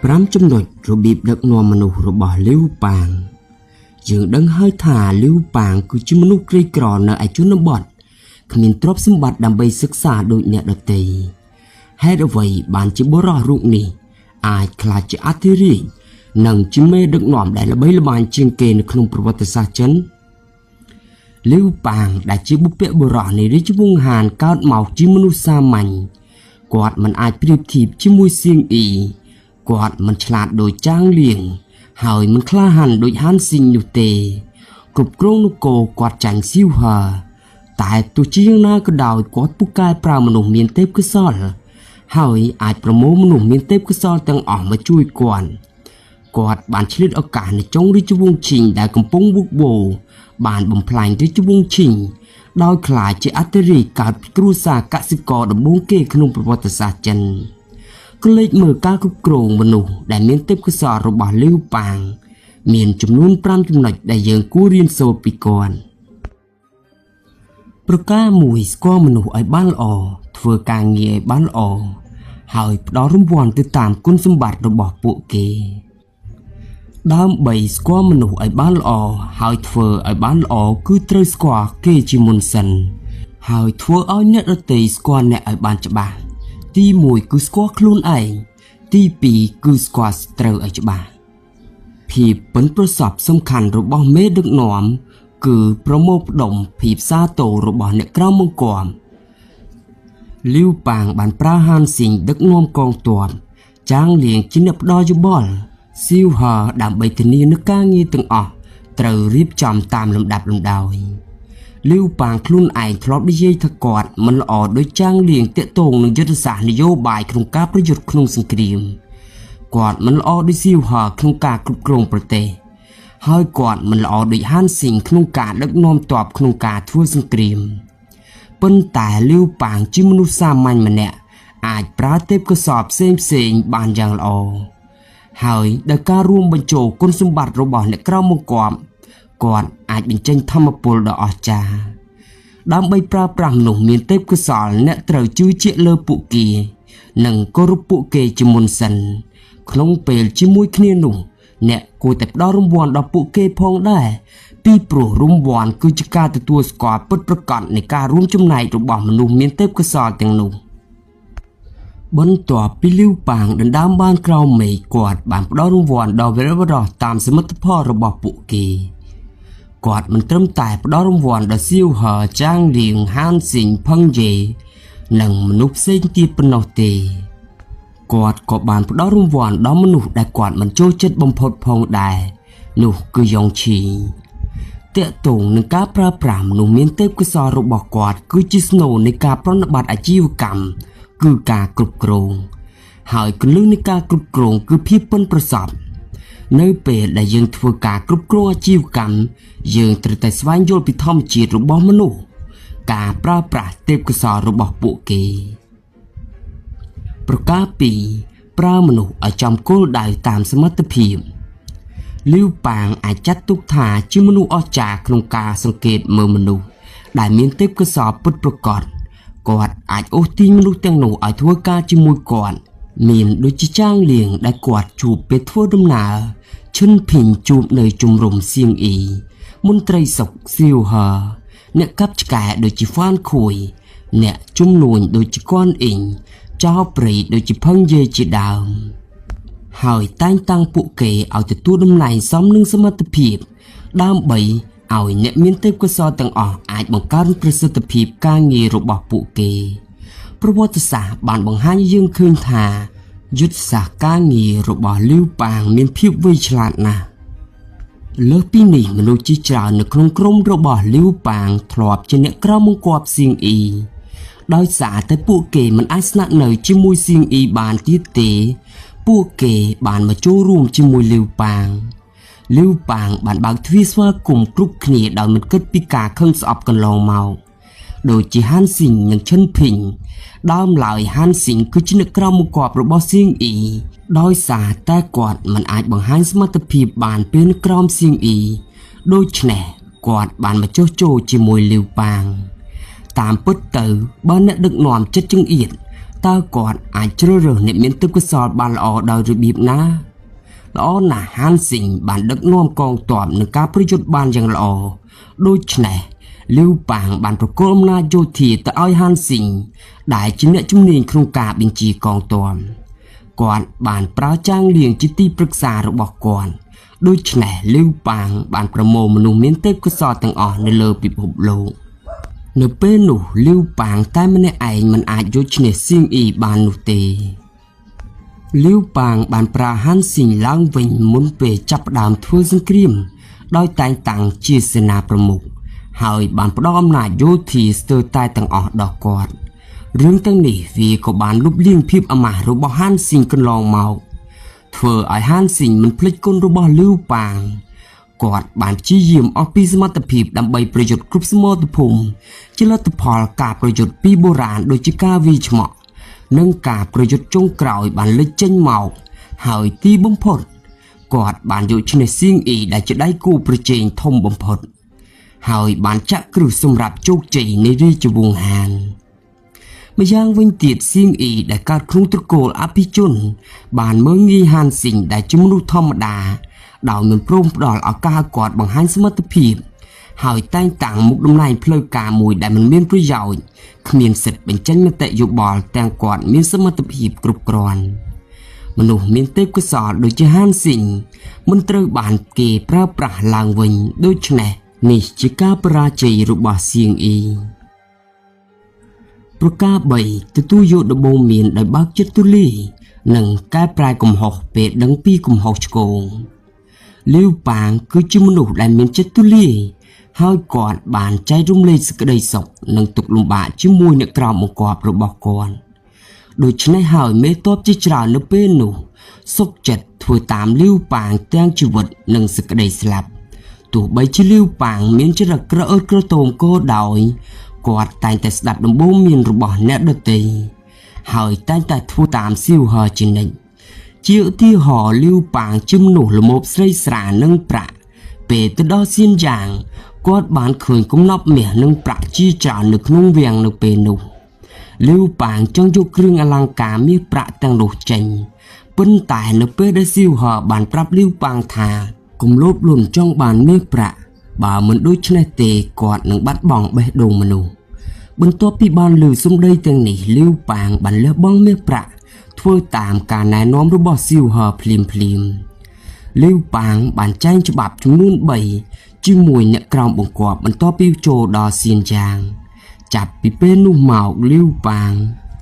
5ចំណុចរបៀបដឹកនាំមនុស្សរបស់លាវប៉ាងយើងដឹងហើយថាលាវប៉ាងគឺជាមនុស្សក្រីក្រនៅឯជនបទគ្មានទ្រព្យសម្បត្តិដើម្បីសិក្សាដូចអ្នកដទៃហេតុអ្វីបានជាបុរសរូបនេះអាចក្លាយជាអធិរាជនិងជាមេដឹកនាំដែលល្បីល្បាញជាងគេនៅក្នុងប្រវត្តិសាស្ត្រចិនលាវប៉ាងដែលជាបុព្វបុរសនៃរាជវង្សហានកើតមកជាមនុស្សសាមញ្ញគាត់មិនអាចប្រៀបធៀបជាមួយសៀងអ៊ីគាត់មិនឆ្លាតដូចចាងលៀងហើយមិនក្លាហានដូចហានស៊ីងនោះទេគ្រប់គ្រងនគរគាត់ចាញ់ស៊ីវហើតែទោះជាយ៉ាងណាក៏ដោយគាត់ពូកែប្រើមនុស្សមានទេពកោសល្យហើយអាចប្រមូលមនុស្សមានទេពកោសល្យទាំងអស់មកជួយគាត់គាត់បានឆ្លៀតឱកាសនៅចុងរាជវង្សឈីងដែលកំពុងវឹកវរបានបំផ្លាញរាជវង្សឈីងដោយក្លាយជាអធិរាជកើតពីគ្រួសារកសិករដំបូងគេក្នុងប្រវត្តិសាស្ត្រចិនក៏លេចមើលការគ្រប់គ្រងមនុស្សដែលមានទេពកោសល្យរបស់លាវប៉ាងមានចំនួន5ចំណុចដែលយើងគួររៀនសូត្រពីគាត់ប្រការមួយស្គាល់មនុស្សឲ្យបានល្អធ្វើការងារឲ្យបានល្អហើយផ្ដល់រង្វាន់ទៅតាមគុណសម្បត្តិរបស់ពួកគេដើម្បីស្គាល់មនុស្សឲ្យបានល្អហើយធ្វើឲ្យបានល្អគឺត្រូវស្គាល់គេជាមុនសិនហើយធ្វើឲ្យអ្នកដទៃស្គាល់អ្នកឲ្យបានច្បាស់ទី1គឺស្គាល់ខ្លួនឯងទី2គឺស្គាល់សត្រូវឲ្យច្បាស់ភាពប៉ិនប្រសប់សំខាន់របស់មេដឹកនាំគឺប្រមូលផ្ដុំភាពសាទររបស់អ្នកក្រោមបង្គាប់លាវប៉ាងបានប្រើហានស៊ីងដឹកនាំកងទ័ពចាងលៀងជាអ្នកផ្ដល់យោបល់ស៊ីវហើដើម្បីធានានូវការងារទាំងអស់ត្រូវរៀបចំតាមលំដាប់លំដោយលាវប៉ាងខ្លួនឯងធ្លាប់និយាយថាគាត់មិនល្អដូចចាងលៀងទាក់ទងនឹងយុទ្ធសាស្ត្រនយោបាយក្នុងការប្រយុទ្ធក្នុងសង្គ្រាមគាត់មិនល្អដូចស៊ីវហើក្នុងការគ្រប់គ្រងប្រទេសហើយគាត់មិនល្អដូចហានស៊ីងក្នុងការដឹកនាំទ័ពក្នុងការធ្វើសង្គ្រាមប៉ុន្តែលាវប៉ាងជាមនុស្សសាមញ្ញម្នាក់អាចប្រើទេពកោសល្យផ្សេងៗបានយ៉ាងល្អហើយដោយការរួមបញ្ចូលគុណសម្បត្តិរបស់អ្នកក្រោមបង្គាប់គាត់អាចបញ្ចេញធម៌ពលដ៏អស្ចារ្យដើម្បីប្រើប្រាស់មនុស្សមានទេពកោសល្យអ្នកត្រូវជឿជាក់លើពួកគេនិងគោរពពួកគេជាមុនសិនក្នុងពេលជាមួយគ្នានោះអ្នកគួរតែផ្ដល់រង្វាន់ដល់ពួកគេផងដែរពីព្រោះរង្វាន់គឺជាការទទួលស្គាល់ពិតប្រាកដនៃការរួមចំណែករបស់មនុស្សមានទេពកោសល្យទាំងនោះបន្ទាប់ពីលាវប៉ាងដណ្ដើមបានក្រោមមេឃគាត់បានផ្ដល់រង្វាន់ដល់វីរបុរសតាមសមិទ្ធផលរបស់ពួកគេគាត់មិនត្រឹមតែផ្ដល់រង្វាន់ដល់សៀវហើចាងលៀងហានស៊ីងផឹងយេនិងមនុស្សផ្សេងទៀតប៉ុណ្ណោះទេគាត់ក៏បានផ្ដល់រង្វាន់ដល់មនុស្សដែលគាត់មិនចូលចិត្តបំផុតផងដែរនោះគឺយ៉ងឈីទាក់ទងនឹងការប្រើប្រាស់មនុស្សមានទេពកោសល្យរបស់គាត់គឺជាស្នូលនៃការប្រណិប័តអាជីវកម្មគឺការគ្រប់គ្រងហើយគន្លឹះនៃការគ្រប់គ្រងគឺភាពប៉ិនប្រសប់នៅពេលដែលយើងធ្វើការគ្រប់គ្រងអាជីវកម្មយើងត្រូវតែស្វែងយល់ពីធម្មជាតិរបស់មនុស្សការប្រើប្រាស់ទេពកោសល្យរបស់ពួកគេប្រការ2ប្រើមនុស្សឲ្យចំគោលដៅតាមសមត្ថភាពលាវប៉ាងអាចចាត់ទុកថាជាមនុស្សអស្ចារ្យក្នុងការសង្កេតមើលមនុស្សដែលមានទេពកោសល្យពិតប្រាកដគាត់អាចអូសទាញមនុស្សទាំងនោះឲ្យធ្វើការជាមួយគាត់មានដូចជាចាងលៀងដែលគាត់ជួបពេលធ្វើដំណើរឈិនភីងជួបនៅជំរំសៀងអ៊ីមន្ត្រីសុកសៀវហើអ្នកកាប់ឆ្កែដូចជាហ្វានខួយអ្នកជំនួញដូចជាគន់អ៊ីងចោលព្រៃដូចជាផឹងយេជាដើមហើយតែងតាំងពួកគេឲ្យទទួលតំណែងសមនឹងសមត្ថភាពដើម្បីឲ្យអ្នកមានទេពកោសល្យទាំងអស់អាចបង្កើនប្រសិទ្ធភាពការងាររបស់ពួកគេប្រវត្តិសាស្ត្របានបង្ហាញឲ្យយើងឃើញថាយុទ្ធសាស្ត្រការងាររបស់លាវប៉ាងមានភាពវៃឆ្លាតណាស់លើសពីនេះមនុស្សជាច្រើននៅក្នុងក្រុមរបស់លាវប៉ាងធ្លាប់ជាអ្នកក្រោមបង្គាប់សៀងអ៊ីដោយសារតែពួកគេមិនអាចស្នាក់នៅជាមួយសៀងអ៊ីបានទៀតទេពួកគេបានមកចូលរួមជាមួយលាវប៉ាងលាវប៉ាងបានបើកទ្វារស្វាគមន៍គ្រប់គ្នាដោយមិនគិតពីការខឹងស្អប់កន្លងមកដូចជាហានស៊ីងនិងឈិនភីងដើមឡើយហានស៊ីងគឺជាអ្នកក្រោមបង្គាប់របស់សៀងអ៊ីដោយសារតែគាត់មិនអាចបង្ហាញសមត្ថភាពបានពេលនៅក្រោមសៀងអ៊ីដូច្នេះគាត់បានមកចុះចូលជាមួយលាវប៉ាងតាមពិតទៅបើអ្នកដឹកនាំចិត្តចង្អៀត តើគាត់អាចជ្រើសរើសអ្នកមានទេពកោសល្យបានល្អដោយរបៀបណាល្អណាស់ហានស៊ីងបានដឹកនាំកងទ័ពនឹងការប្រយុទ្ធបានយ៉ាងល្អដូច្នេះលាវប៉ាងបានប្រគល់អំណាចយោធាទៅឲ្យហានស៊ីងដែលជាអ្នកជំនាញក្នុងការបញ្ជាកងទ័ពគាត់បានប្រើចាងលៀងជាទីប្រឹក្សារបស់គាត់ដូច្នេះលាវប៉ាងបានប្រមូលមនុស្សមានទេពកោសល្យទាំងអស់នៅលើពិភពលោកនៅពេលនោះលាវប៉ាងតែម្នាក់ឯងមិនអាចយកឈ្នះសៀងអ៊ីបាននោះទេលាវប៉ាងបានប្រើហានស៊ីងឡើងវិញមុនពេលចាប់ផ្ដើមធ្វើសង្គ្រាមដោយតែងតាំងជាសេនាប្រមុខហើយបានផ្ដល់អំណាចយោធាស្ទើរតែទាំងអស់ដល់គាត់រឿងទាំងនេះវាក៏បានលុបលាងភាពអាម៉ាស់របស់ហានស៊ីងកន្លងមកធ្វើឲ្យហានស៊ីងមិនភ្លេចគុណរបស់លាវប៉ាងគាត់បានព្យាយាមអស់ពីសមត្ថភាពដើម្បីប្រយុទ្ធគ្រប់សមត្ថភូមិជាលទ្ធផលការប្រយុទ្ធពីបុរាណដូចជាការវាយឆ្មក់និងការប្រយុទ្ធចុងក្រោយបានលេចចេញមកហើយទីបំផុតគាត់បានយកឈ្នះសៀងអ៊ីដែលជាដៃគូប្រជែងធំបំផុតហើយបានចាក់គ្រឹះសម្រាប់ជោគជ័យនៃរាជវង្សហានម្យ៉ាងវិញទៀតសៀងអ៊ីដែលកើតក្នុងត្រកូលអភិជនបានមើលងាយហានស៊ីងដែលជាមនុស្សធម្មតាដោយមិនព្រមផ្ដល់ឱកាសឲ្យគាត់បង្ហាញសមត្ថភាពហើយតែងតាំងមុខតំណែងផ្លូវការមួយដែលមិនមានប្រយោជន៍គ្មានសិទ្ធិបញ្ចេញមតិយោបល់ទាំងគាត់មានសមត្ថភាពគ្រប់គ្រាន់មនុស្សមានទេពកោសល្យដូចជាហានស៊ីងមិនត្រូវបានគេប្រើប្រាស់ឡើងវិញដូច្នេះនេះជាការបរាជ័យរបស់សៀងអ៊ីប្រការ3ទទួលយកដំបូន្មានដោយបើកចិត្តទូលាយនិងកែប្រែកំហុសពេលដឹងពីកំហុសឆ្គងលាវប៉ាងគឺជាមនុស្សដែលមានចិត្តទូលាយហើយគាត់បានចែករំលែកសេចក្តីសុខនិងទុក្ខលំបាកជាមួយអ្នកក្រោមបង្គាប់របស់គាត់ដូច្នេះហើយមេតបជាច្រើននៅពេលនោះសុខចិត្តធ្វើតាមលាវប៉ាងទាំងជីវិតនិងសេចក្តីស្លាប់ទោះបីជាលាវប៉ាងមានចរិតក្រអឺតក្រទមក៏ដោយគាត់តែងតែស្ដាប់ដំបូន្មានរបស់អ្នកដទៃហើយតែងតែធ្វើតាមសៀវហឺជានិច្ចជាឧទាហរណ៍លាវប៉ាងជាមនុស្សល្មោភស្រីស្រានិងប្រាក់ពេលទៅដល់សៀនយ៉ាងគាត់បានឃើញកំណប់មាសនិងប្រាក់ជាច្រើននៅក្នុងវាំងនៅពេលនោះលាវប៉ាងចង់យកគ្រឿងអលង្ការមាសប្រាក់ទាំងនោះចេញប៉ុន្តែនៅពេលដែលសៀវហឺបានប្រាប់លាវប៉ាងថាកុំលោភលន់ចង់បានមាសប្រាក់បើមិនដូច្នេះទេគាត់នឹងបាត់បង់បេះដូងមនុស្សបន្ទាប់ពីបានឮសម្ដីទាំងនេះលាវប៉ាងបានលះបង់មាសប្រាក់ធ្វើតាមការណែនាំរបស់សៀវហឺភ្លាមភ្លាមលាវប៉ាងបានចែងច្បាប់ចំនួន3ជាមួយអ្នកក្រោមបង្គាប់បន្ទាប់ពីចូលដល់សៀនយ៉ាងចាប់ពីពេលនោះមកលាវប៉ាង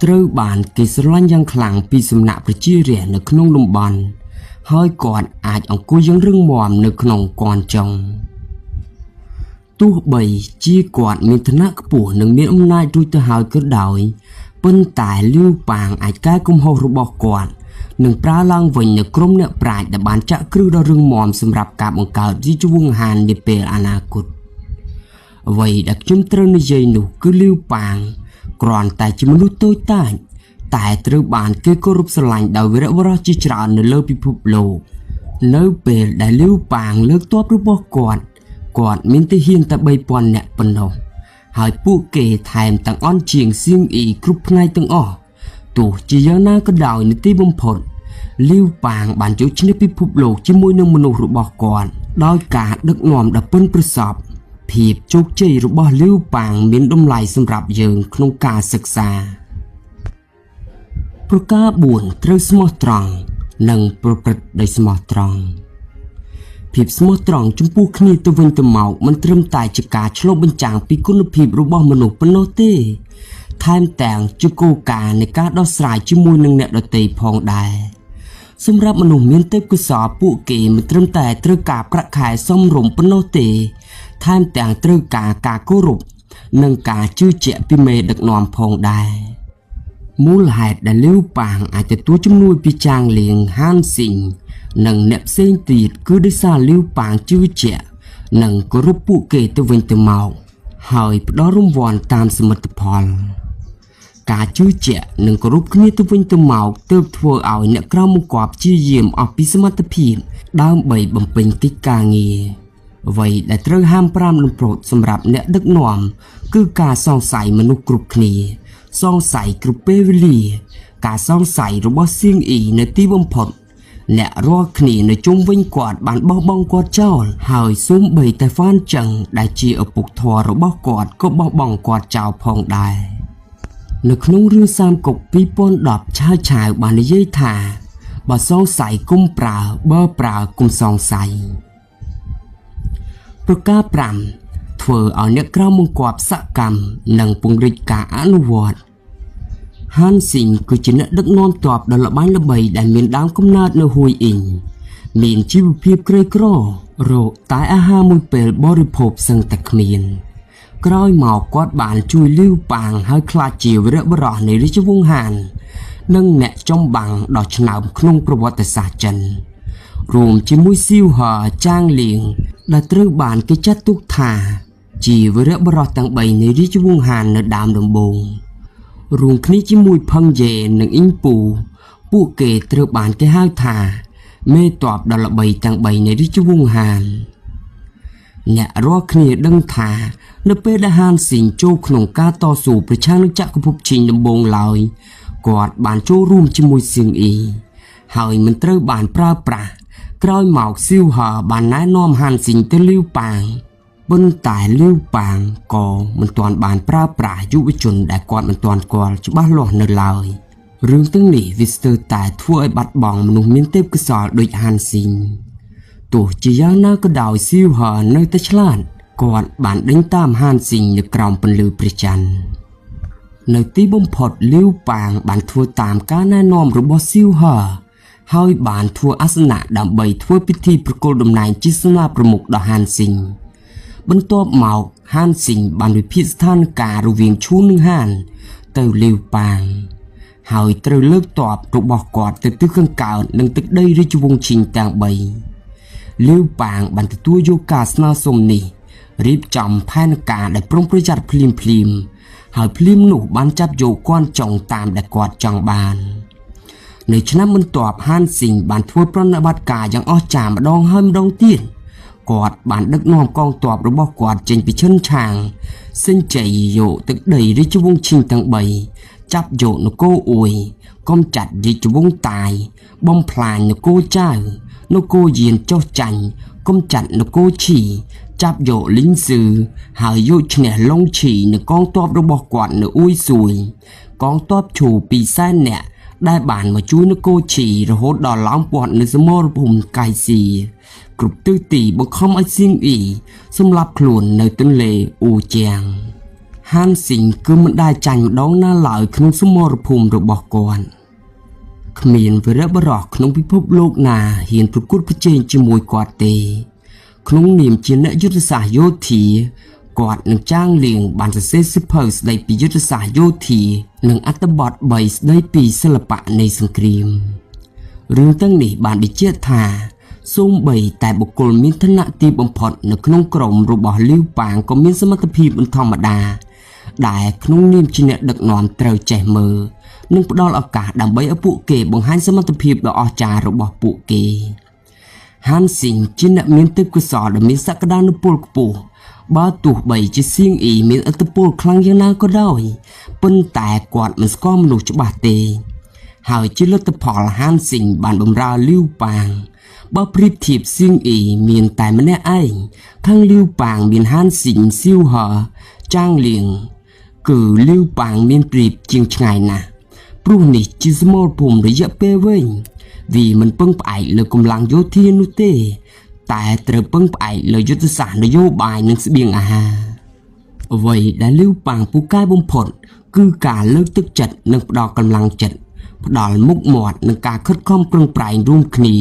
ត្រូវបានគេស្រឡាញ់យ៉ាងខ្លាំងពីសំណាក់ប្រជារាស្ត្រនៅក្នុងតំបន់ហើយគាត់អាចអង្គុយយ៉ាងរឹងមាំនៅក្នុងកនចុងទោះបីជាគាត់មានឋានៈខ្ពស់និងមានអំណាចរួចទៅហើយក៏ដោយប៉ុន្តែលាវប៉ាងអាចកែកំហុសរបស់គាត់និងប្រើឡើងវិញនៅក្រុមអ្នកប្រាជ្ញដែលបានចាក់គ្រឹះដ៏រឹងមាំសម្រាប់ការបង្កើតរាជវង្សហាននាពេលអនាគតអ្វីដែលខ្ញុំត្រូវនិយាយនោះគឺលាវប៉ាងគ្រាន់តែជាមនុស្សតូចតាចតែត្រូវបានគេគោរពស្រឡាញ់ដោយវីរបុរសជាច្រើននៅលើពិភពលោកនៅពេលដែលលាវប៉ាងលើកទ័ពរបស់គាត់គាត់មានទាហានតែ3000នាក់ប៉ុណ្ណោះហើយពួកគេថែមទាំងអន់ជាងសៀងអ៊ីគ្រប់ផ្នែកទាំងអស់ទោះជាយ៉ាងណាក៏ដោយនៅទីបំផុតលាវប៉ាងបានយកឈ្នះពិភពលោកជាមួយនឹងមនុស្សរបស់គាត់ដោយការដឹកនាំដ៏ប៉ិនប្រសប់ភាពជោគជ័យរបស់លាវប៉ាងមានតម្លៃសម្រាប់យើងក្នុងការសិក្សាប្រការ4ត្រូវស្មោះត្រង់និងប្រព្រឹត្តដោយស្មោះត្រង់ភាពស្មោះត្រង់ចំពោះគ្នាទៅវិញទៅមកមិនត្រឹមតែជាការឆ្លុះបញ្ចាំងពីគុណភាពរបស់មនុស្សប៉ុណ្ណោះទេថែមទាំងជាគោលការណ៍នៃការដោះស្រាយជាមួយនឹងអ្នកដទៃផងដែរសម្រាប់មនុស្សមានទេពកោសល្យពួកគេមិនត្រឹមតែត្រូវការប្រាក់ខែសមរម្យប៉ុណ្ណោះទេថែមទាំងត្រូវការការគោរពនិងការជឿជាក់ពីមេដឹកនាំផងដែរមូលហេតុដែលលាវប៉ាងអាចទទួលជំនួយពីចាងលៀងហានស៊ីងនិងអ្នកផ្សេងទៀតគឺដោយសារលាវប៉ាងជឿជាក់និងគោរពពួកគេទៅវិញទៅមកហើយផ្ដល់រង្វាន់តាមសមិទ្ធផលការជឿជាក់និងគោរពគ្នាទៅវិញទៅមកទើបធ្វើឲ្យអ្នកក្រោមបង្គាប់ព្យាយាមអស់ពីសមត្ថភាពដើម្បីបំពេញកិច្ចការងារអ្វីដែលត្រូវហាមប្រាមលំប្រោតសម្រាប់អ្នកដឹកនាំគឺការសង្ស័យមនុស្សគ្រប់គ្នា សង្ស័យគ្រប់ពេលវេលា ការសង្ស័យរបស់សៀងអ៊ីនៅទីបំផុត អ្នករាល់គ្នានៅជុំវិញគាត់បានបោះបង់គាត់ចោលហើយសូម្បីតែហ្វានចឹងដែលជាឪពុកធម៌របស់គាត់ក៏បោះបង់គាត់ចោលផងដែរនៅក្នុងរឿងសាមកុក2010ឆាវឆាវបាននិយាយថាបើសង្ស័យគុំប្រើបើប្រើគុំសង្ស័យប្រការ5ធ្វើឲ្យអ្នកក្រៅបង្គាប់សកម្មនិងពង្រីកការអនុវត្តហានស៊ីងគឺជាអ្នកដឹកនាំទ័ពដ៏ល្បាញល្បីដែលមានដើមកំណើតនៅហួយអ៊ីងមានជីវភាពក្រីក្ររកតែអាហារមួយពេលបរិភោគសឹងតែគ្មានក្រោយមកគាត់បានជួយលាវប៉ាងហើយក្លាយជាវីរបុរសនៃរាជវង្សហាននិងអ្នកចំបាំងដ៏ឆ្នើមក្នុងប្រវត្តិសាស្ត្រចិនរួមជាមួយស៊ីវហឺចាងលៀងដែលត្រូវបានគេចាត់ទុកថាជាវីរបុរសទាំង3នៃរាជវង្សហាននៅដើមដំបូងរួមគ្នាជាមួយផឹងយេនិងអ៊ីងពូពួកគេត្រូវបានគេហៅថាមេទ័ពដ៏ល្បីទាំង3នៃរាជវង្សហានអ្នករាល់គ្នាដឹងថានៅពេលដែលហានស៊ីងចូលក្នុងការតស៊ូប្រឆាំងនឹងចក្រភពឈីងដំបូងឡើយគាត់បានចូលរួមជាមួយសៀងអ៊ីហើយមិនត្រូវបានប្រើប្រាស់ក្រោយមកស៊ីវហឺបានណែនាំហានស៊ីងទៅលាវប៉ាងប៉ុន្តែលាវប៉ាងក៏មិនទាន់បានប្រើប្រាស់យុវជនដែលគាត់មិនទាន់ស្គាល់ច្បាស់លាស់នៅឡើយរឿងទាំងនេះវាស្ទើរតែធ្វើឲ្យបាត់បង់មនុស្សមានទេពកោសល្យដូចហានស៊ីងទោះជាយ៉ាងណាក៏ដោយស៊ីវហឺនៅតែឆ្លាតគាត់បានដេញតាមហានស៊ីងនៅក្រោមពន្លឺព្រះច័ន្ទនៅទីបំផុតលាវប៉ាងបានធ្វើតាមការណែនាំរបស់ស៊ីវហឺហើយបានធ្វើអាសនៈដើម្បីធ្វើពិធីប្រគល់តំណែងជាសេនាប្រមុខដល់ហានស៊ីងបន្ទាប់មកហានស៊ីងបានវិភាគស្ថានភាពរវាងឈូននិងហានទៅលាវប៉ាងហើយត្រូវលើកទ័ពរបស់គាត់ទៅទិសខាងកើតនិងទឹកដីរាជវង្សឈីងទាំង3លាវប៉ាងបានទទួលយកការស្នើសុំនេះរៀបចំផែនការដែលប្រុងប្រយ័ត្នភ្លាមៗហើយភ្លាមនោះបានចាប់យកគន់ចុងតាមដែលគាត់ចង់បាននៅឆ្នាំបន្ទាប់ហានស៊ីងបានធ្វើប្រណិប័តការយ៉ាងអស្ចារ្យម្ដងហើយម្ដងទៀតគាត់បានដឹកនាំកងទ័ពរបស់គាត់ចេញពីឈិនឆាងសិនជ័យយកទឹកដីរាជវង្សឈីងទាំង3ចាប់យកនគរអួយកំចាត់រាជវង្សតាយបំផ្លាញនគរចៅនគរយានចុះចាញ់កំចាត់នគរឈីចាប់យកលីងស៊ឺហើយយកឈ្នះឡុងឈីនិងកងទ័ពរបស់គាត់នៅអួយសួយកងទ័ពឈូ200,000នាក់ដែលបានមកជួយនគរឈីរហូតដល់ឡោមព័ទ្ធនៅសមរភូមិកៃស៊ីគ្រប់ទិសទីបង្ខំឲ្យសៀងអ៊ីសម្លាប់ខ្លួននៅទន្លេអ៊ូជាងហានស៊ីងគឺមិនដែលចាញ់ម្ដងណាឡើយក្នុងសមរភូមិរបស់គាត់គ្មានវីរបុរសក្នុងពិភពលោកណាហ៊ានប្រកួតប្រជែងជាមួយគាត់ទេក្នុងនាមជាអ្នកយុទ្ធសាស្ត្រយោធាគាត់នឹងចាងលៀងបានសរសេរសៀវភៅស្ដីពីយុទ្ធសាស្ត្រយោធានិងអត្ថបទ3ស្ដីពីសិល្បៈនៃសង្គ្រាមរឿងទាំងនេះបានបញ្ជាក់ថាសូម្បីតែបុគ្គលមានឋានៈទាបបំផុតនៅក្នុងក្រុមរបស់លាវប៉ាងក៏មានសមត្ថភាពមិនធម្មតាដែលក្នុងនាមជាអ្នកដឹកនាំត្រូវចេះមើលនិងផ្ដល់ឱកាសដើម្បីឲ្យពួកគេបង្ហាញសមត្ថភាពដ៏អស្ចារ្យរបស់ពួកគេហានស៊ីងជាអ្នកមានទេពកោសល្យដ៏មានសក្តានុពលខ្ពស់បើទោះបីជាសៀងអ៊ីមានឥទ្ធិពលខ្លាំងយ៉ាងណាក៏ដោយប៉ុន្តែគាត់មិនស្គាល់មនុស្សច្បាស់ទេហើយជាលទ្ធផលហានស៊ីងបានបម្រើលាវប៉ាងបើប្រៀបធៀបសៀងអ៊ីមានតែម្នាក់ឯងខាងលាវប៉ាងមានហានស៊ីងស៊ីវហឺចាងលៀងគឺលាវប៉ាងមានប្រៀបជាងឆ្ងាយណាស់ព្រោះនេះជាសមរភូមិរយៈពេលវែងវាមិនពឹងផ្អែកលើកម្លាំងយោធានោះទេតែត្រូវពឹងផ្អែកលើយុទ្ធសាស្ត្រនយោបាយនិងស្បៀងអាហារអ្វីដែលលាវប៉ាងពូកែបំផុតគឺការលើកទឹកចិត្តនិងផ្ដល់កម្លាំងចិត្តផ្ដល់មុខមាត់និងការខិតខំប្រឹងប្រែងរួមគ្នា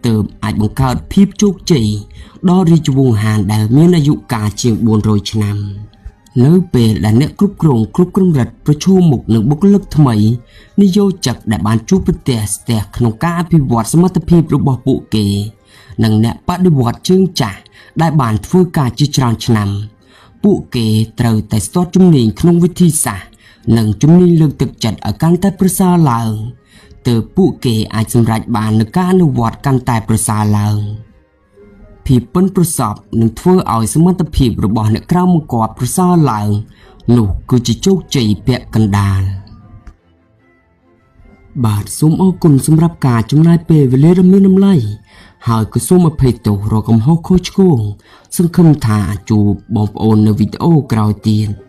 ទើបអាចបង្កើតភាពជោគជ័យដល់រាជវង្សហានដែលមានអាយុកាលជាង400ឆ្នាំនៅពេលដែលអ្នកគ្រប់គ្រងគ្រប់កម្រិតប្រឈមមុខនឹងបុគ្គលិកថ្មីនយោជកដែលបានជួបប្រទះស្ទះក្នុងការអភិវឌ្ឍសមត្ថភាពរបស់ពួកគេនិងអ្នកបដិវត្តជើងចាស់ដែលបានធ្វើការជាច្រើនឆ្នាំពួកគេត្រូវតែស្ទាត់ជំនាញក្នុងវិធីសាស្ត្រនិងជំនាញលើកទឹកចិត្តឲ្យកាន់តែប្រសើរឡើងទើបពួកគេអាចសម្រេចបាននូវការអនុវត្តកាន់តែប្រសើរឡើងភាពប៉ិនប្រសប់នឹងធ្វើឲ្យសមត្ថភាពរបស់អ្នកក្រៅបង្គាប់ប្រសើរឡើង នោះគឺជាជោគជ័យពាក់កណ្ដាលបាទសូមអរគុណសម្រាប់ការចំណាយពេលវេលាដ៏មានតម្លៃហើយក៏សូមអភ័យទោសរាល់កំហុសខុសឆ្គងសង្ឃឹមថាជួបបងប្អូននៅវីដេអូក្រោយទៀត។